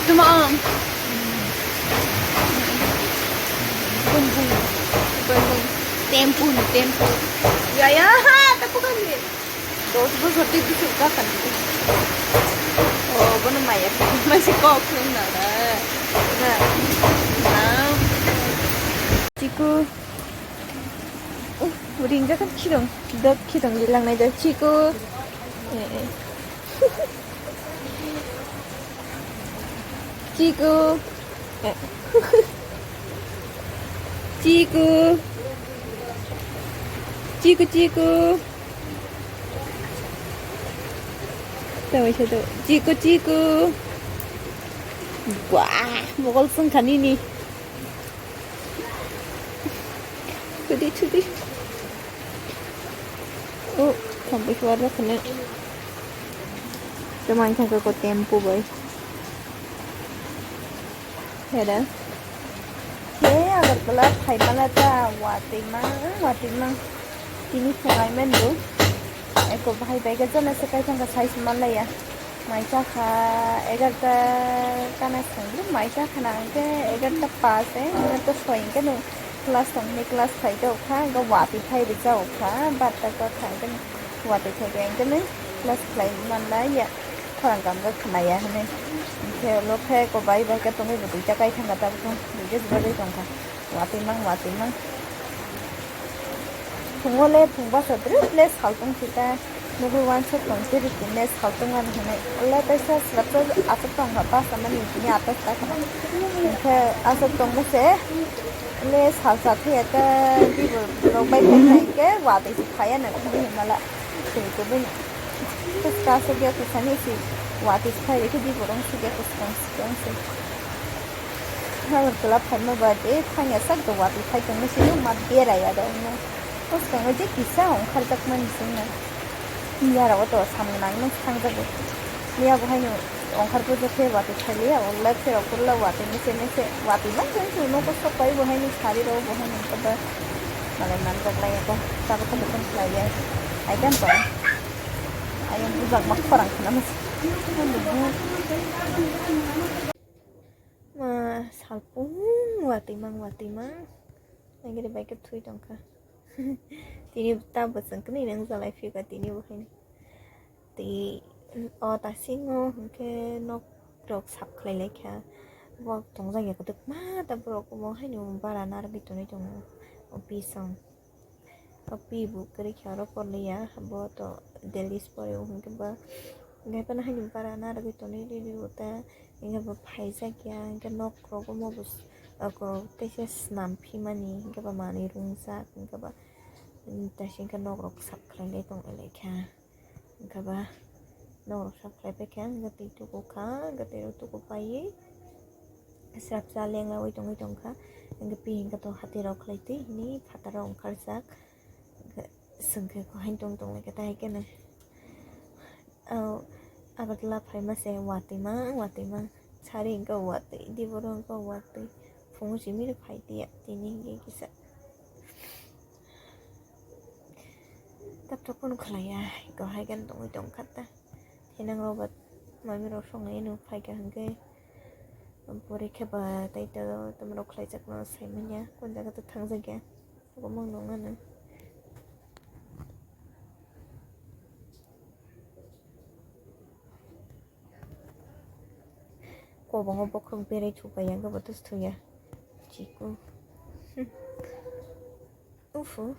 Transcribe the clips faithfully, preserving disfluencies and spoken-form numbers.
Come on. Bum, bum. Bum, bum. Tempo, tempo. Ya, ya, ha, tempo kan ni. Dos bosor tei bwswk bwkha ni. Oh, bono maya masih kok khum na da. Na. Na. Chiku. Uh, ringjak khidong. Dok khidong lilang nai da. Chiku. Eh, eh. Chiku. Eh. Chiku. Chiku, chiku. Tawai sa to. Chiku, chiku. Wah, mokol sung kha nini. Thudi, thudi. Oh, thampai suar rok kene. Tamo ang thangka ko tempo bai. Hera. He, Agartala phaimala ta, watwi mang, watwi mang. Tini phungai mendo. Eko bahai bai ga jana se kai thangka size malaya. Mai chakha egarta kana sangli, mai chakha na hwnkhe egarta pass, eh, to soi hwnkhe nwng class tong hwnwi class khai tong kha, hwnkhe watwi phai rijak kha, barta kok kha hwnkhe watwi phai kha hwnkhe nwng class khlai manlai ya, khorang kam khe khwnai ya hwnwi. Hwnkhe ulo khe eko bai bai khe tongwi bo duita kai thangkha tabukhe, duita jubagwi tongkha, watwi mang, watwi mang. Phungo le phung basa drip le saltung sita. Nugui wansuk tong tiri tini saltung ani hinui. Le taisa srapsa aswk tong kha basa mani tini atas ta khna. Hwnkhe aswk tong mase le salsa thaya ta bibo rok bai thai thai hwnkhe watwi se phaya na thani hinmala. Twi kubui. Khe ska aswk ya kusani si watwi se phai rikhe bibo rok sik ya kuskang sikang se. Agartala phaima ba de thangya sak do watwi phai tongma sino ma beraya do no. Bwskango je kisa ongkharjakmani chwngno. Miyarok to samung nangmani thangjago. Miya bo haino ongkhar puja khe watwi phailiya, o light khe rok kurla watwi mese mese watwi man jani chwng nogo sok pai bo haino sari rok bo haino khe ba malai manjak lai khe tabuk khe tong khlaiya. Ai gan tong. Ayang bujak ma khorang khna mese. Ma salpung watwi mang watwi mang. Nangkhe bai khe thui tongkha. Tini ta bwswng kwnwi nang jalai phikha tini bo haino. Tei o tasingo hwnkhe nok rok sap khlai lai kha. Bo tongjak ya kwdwkma ta borok bo haino bara narwgwi tonwi tongo o bisong. O pi bo kwrwi khe oro porliya, bo to Delhi se pore, o hwnkhe ba, hwnkhe phano haino bara narwgwi tonwi rw ta, hwnkhe bo phaijak ya, hwnkhe nok rok omo bo s-, oko teisa snam phimani, hwnkhe ba manwi rungjak, hwnkhe ba, mm, teisa hwnkhe nok rok sap khlai lai tong lai kha. Hwnkhe ba norok sap khlai paikha, hwnkhe twi tuku kha, hwnkhe twi rok tuku paiwi srapsa lenglawi tongwi tongkha. Hwnkhe pi hwnkhe to hati rok khlai twi hwnwi phataro wngkharjak. Hwnkhe swngkhe kho haino tong tong lai khe tai khe nai. O Agartala phaima se watwi mang watwi mang sari hwnkhe watwi diboro hwnkhe watwi phungo simi rw phai tiya tini hwnkhe kisa. Tabuk phone khlaiya, eko hai khe tongwi tongkha ta. Thinangrok ba mami rok songnai no phaikha hwnkhe, pore khe ba tei to tamo rok khlaijakno saimanya, kon jaga to thangjakya, abo mang nung ano. Kobongo bokhorok berai thuka ya, hwnkhe bo to thuya. Chiku. Ufu.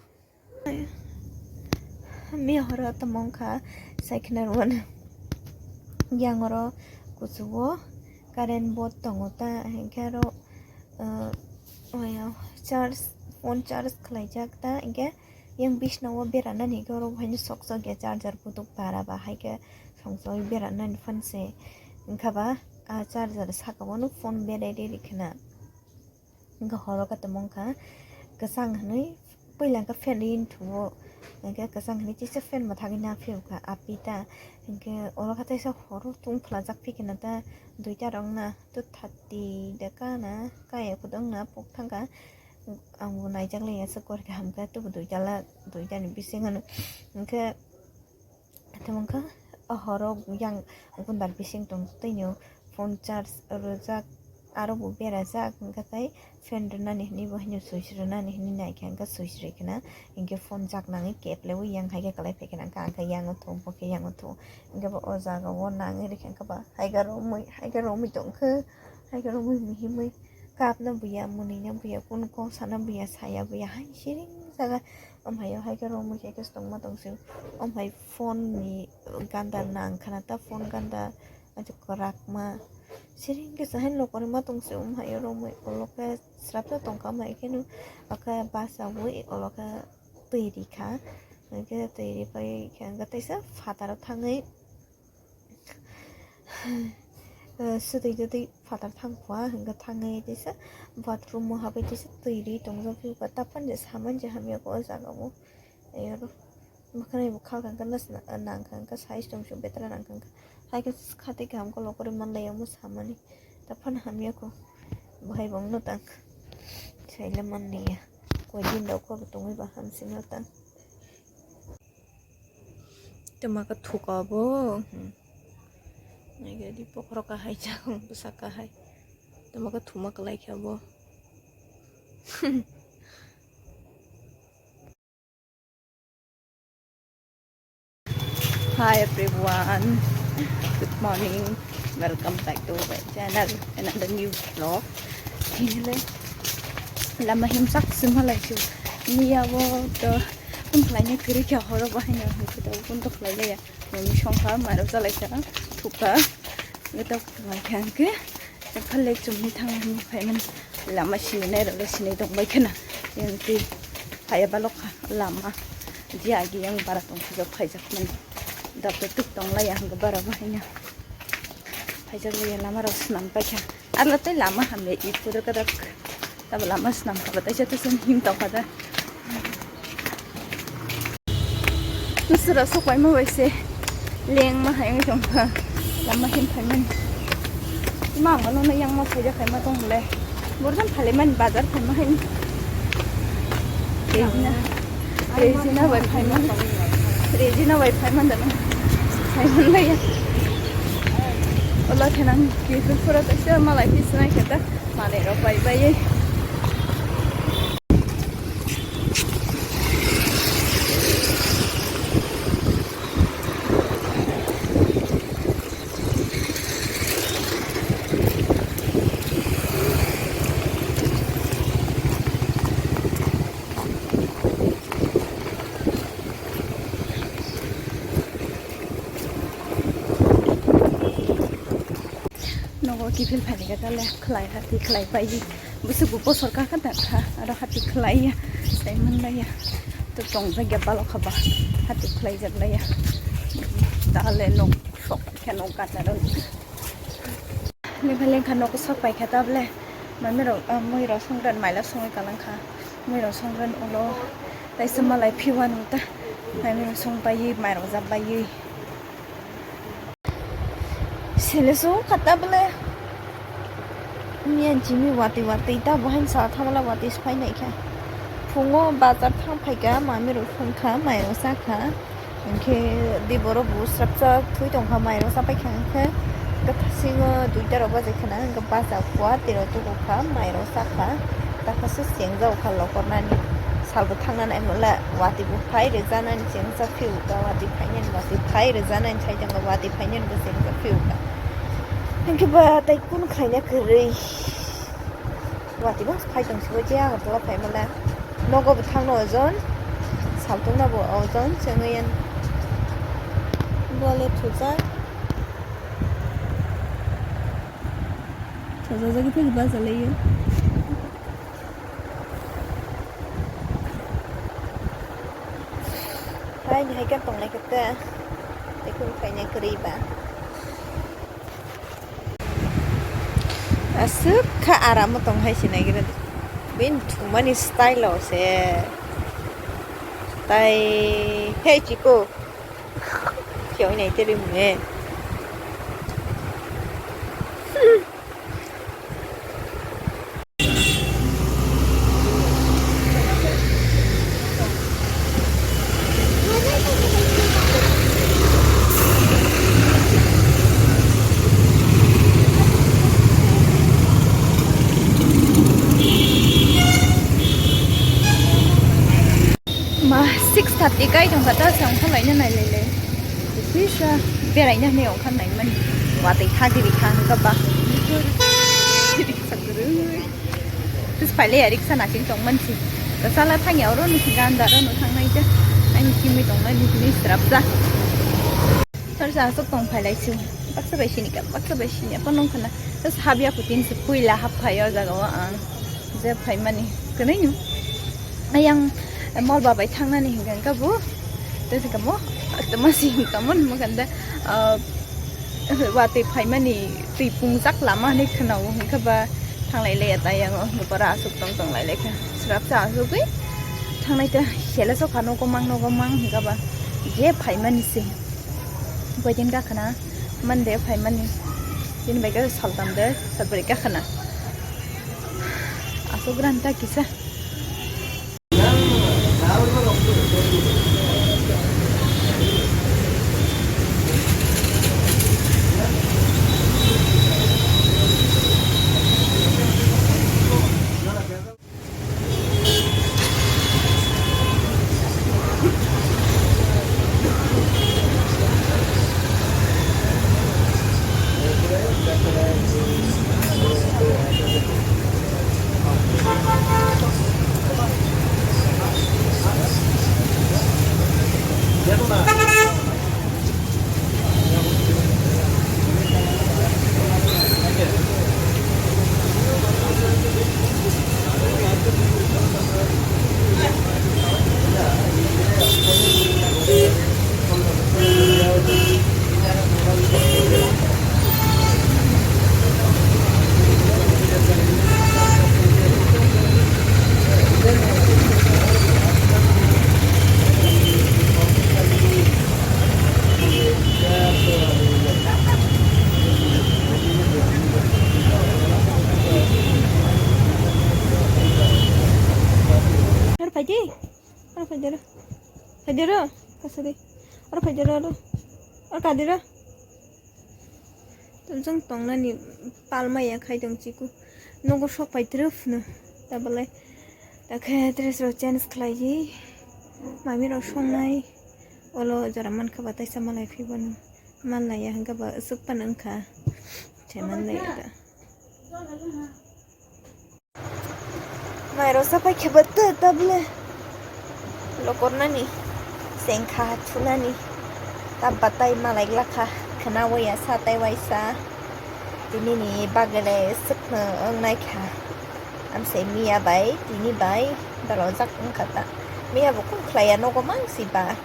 Mihoro tamo wngkha, sai khna rwmano. Yang oro kuchugo current board tongo ta, hinkhe aro, uh, oya charge, phone charge khlaijak ta, hinkhe yang bisna o beranani hinkhe oro haino soksok ya charger bwtwk bara ba, haikhe songsogwi beranani phan se wngkha ba, ah, charger saka o no phone berai riri khna. Hwnkhe horo khe tamo wngkha kwchang hwnwi, puila hwnkhe fan ri wngthuo, hwnkhe kwchang hwnwi kisa fan mwthangwi naphiyokha api ta, hwnkhe oro khe teisa horo tungphlajak phikheno ta duita rok wngna, two thirty da kana kaya kwdwng na pok thangkha, ang bo naijak laiya se gor kaham khe tubu duita la, duita ni bisingo hwnkhe. Tamo wngkha o horo yang gundar bising tong twi no phone charge rwjak, aro bo berajak, hwnkhe tei fan rwnani hwnwi bo haino switch rwnani hwnwi naikha, hwnkhe switch rwkhwna, hinkhe phone jak nangwi kep leui yang hai khe kwlai phaikha, hwnkhe ang khe yango thung, bo khe yango thung, hwnkhe bo o jaga o nangwi rwkha, hwnkhe ba hai khe romwi, hai khe romwi tongkhe, hai khe romwi mihimwi kapna buya, mwnwina buya, kunu kok sana buya, saya buya, hai siring jaga. Omo hai o hai khe romwi khe khe tongma tongsi, omo hai phone ni ganda nangkhana ta, phone ganda. Achu kwrakma siring khe chahai lokori ma tongsi, omo hai romwi ulo khe srapsa tongkha, omo hai kheno akhe bachaui ulo khe twi rikha, hwnkhe twi ripai khe hwnkhe teisa phataro thangwi, swtwi twtwi phatar thangkha, hwnkhe thangwi teisa bathroom o habwi teisa twi ri tongjak phiya, taphano je samani je hamya khe o jaga o. Ayoro. Mwkhwrang bo kha kha khe nang kha khe, size tong song betra nang kha khe. Hai khe kha tei kaham khe lokori man lai omo samani. Ta phano hamya kho. Bo hai bo wngno tang. Saila man liya. Koi din rok kho tongwi ba hamsingno tang. Tei ma khe thuka bo. Hmm. Nai khe di pokhoro kahai chakung bwsa kahai. Tei ma khe thuma kwlai khe bo. Hi everyone, good morning, welcome back to my channel, another new vlog. Tini le lama himsak sima lai chu, niya bo to kum khlai ni kiri kya horo bahai na hu to kun to khlai le ya, mami song kha, maro chalai kha, thuk kha, ngi to khlai kha ke. Phale chumni thang hwnwi phaimani lama sininairokle sinai tongbai kheno. Yang twi phaiya balok kha lama. Jia agi yang bara tongthajak phaijakmani. Dapre tuk tonglaiya hwnkhe bara bo haino. Phaijaklaiya lamarok swnam paikha. Arlo tei lama hamya i pudar kadak. Tabo lama swnam kha ba taisa taisa him tongkha da. Nusra sok paima bai se lengma hai wng tong kha. Lama hin phaimani. Ima ang bono yang ma phaijak khaima tong le. Borjan phale mani bazar phaima hai. Regina. Regina bai phaimani. Regina bai phaimani dano. Phaimani bai ya. Ola khenang ki pura ta se malai phi sinai khata. Manwi rok bai bai. Nogo kiphil phaini khe tale khlai hati khlai pai. Bwswk bo bosor kha kha tang kha, aro hati khlai ya, sai man lai ya. To tong jak ya balok kha ba, hati khlai jak lai ya. Tale nok sok khe nok gana rw. Lengkha lengkha nok sok pai kha ta bole. Mami rok, ah, mui rok song dan maila songwi kalang kha. Mui rok song dan ulo. Taisa malai phiwan ta. Mami rok song pai, mai rok jap pai. Sele so khata bole. Miyan chini wati wati ta bohan sa thamala wati spai nai kha. Phungo bazar thang phai kha, mami rok phung kha, mai rok sa kha. Hinkhe di borok bo srapsa thwi tong kha, mai rok sa pai kha hinkhe. Kwthar singo duita rok bajai khana hinkhe bacha kua tei rok tubu kha, mai rok sa kha. Takha se sengjao kha lokornani. Salbo thangna naimala, wati bo phai rwjanani chengsa phiu ta, wati phainani, wati phai rwjanani sai tongkha, wati phainani bo chengsa phiu ta. Hinkhe ba tei kunu khlaina kwrwi. Wati bo phai tong sibo je Agartala phaimala. Nogo bo thangno ojon, saltungna bo ojon chengwi yan. Bole thujak. Sajajagwi phai bachalaio. Hai, hai khe tongnai khe ta. Tei kunu khainai kwrwi ba. Aswk kha aram o tong hai sinai gira. Bini thumani style o se. Tai, hey, chiko. Khiawi nai tei ri mung e. Tikai tongkha ta, sa ongkha laina nailailai. Kisa beraina hinwi ongkha naimani. Watwi kha giri kha hwnkha ba. Riksa kwrwi. Tus phailai ya riksa naising tongmani si. Kasala thangya oro no ganda oro no thangnai ja. Ani kimwi tongnai ni hinwi srapsa. Sar sa aswk tong phailai si. Baksa bai sini ka, baksa bai sini. Apa nong khana. Tus habya kutin si puila hap phai o jaga o ang. Je phaimani. Kwnwi no. Ayang mol ba bai thangnani hwnkha hwnkha bo. Tei se kamo, tama si kamo nimo kanda, ah, watwi phaimani twi pungjak lama hinwi khwnao hwnkha ba thanglai laiya ta yango hwnkha ba aswk tong tong lai laikha. Srapsa aswkwi thangnai ta sele sokha nogo mang nogo mang hwnkha ba je phaimani se. Boidin gakhana mande phaimani bini bai khe saltam de salbari gakhana. Aswk gran ta kisa. Ar phaidi. Oro phaidero. Phaidero. Kasari. Oro phaidero oro. Oro kadero. Tumjang tongnani palmaya khai tong chiku. Nogo sok pai trip no. Tabale. Takhe dress rok change khlai di. Mami rok songnai. Olo jora mankha ba taisa malai phibano. Malaya hwnkha ba aswk pan wngkha. Chai manlai da. Mairok sapai khe bo twi tabule lokornani sengkha thunani ta batai malai glakha khwnawi ya sa tei waisa tinini bagwi le swkno wngnaikha. Amsai miya bai tini bai dalojak wngkha ta miya bo kung khlaiya nogo mangsi ba.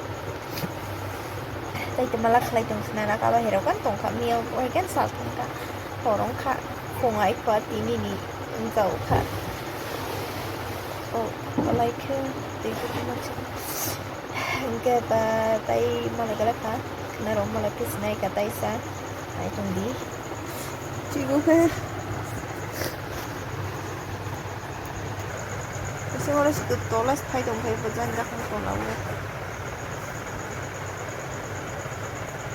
Tei tongmala khlai tong khna na kaba herok kan tongkha miya bo hai kan sal tongkha. Hor wngkha, khung ai kha, tini ni wngkha o kha. O, kwlai khe, twi khe tongma chwng. Hwnkhe ba, tai malai kwlai kha, khna rok malai khe sinai kha taisa, naitung di. Chigo khe, ese oro se tola se phai tong phai bo jani rakhang tong lawi.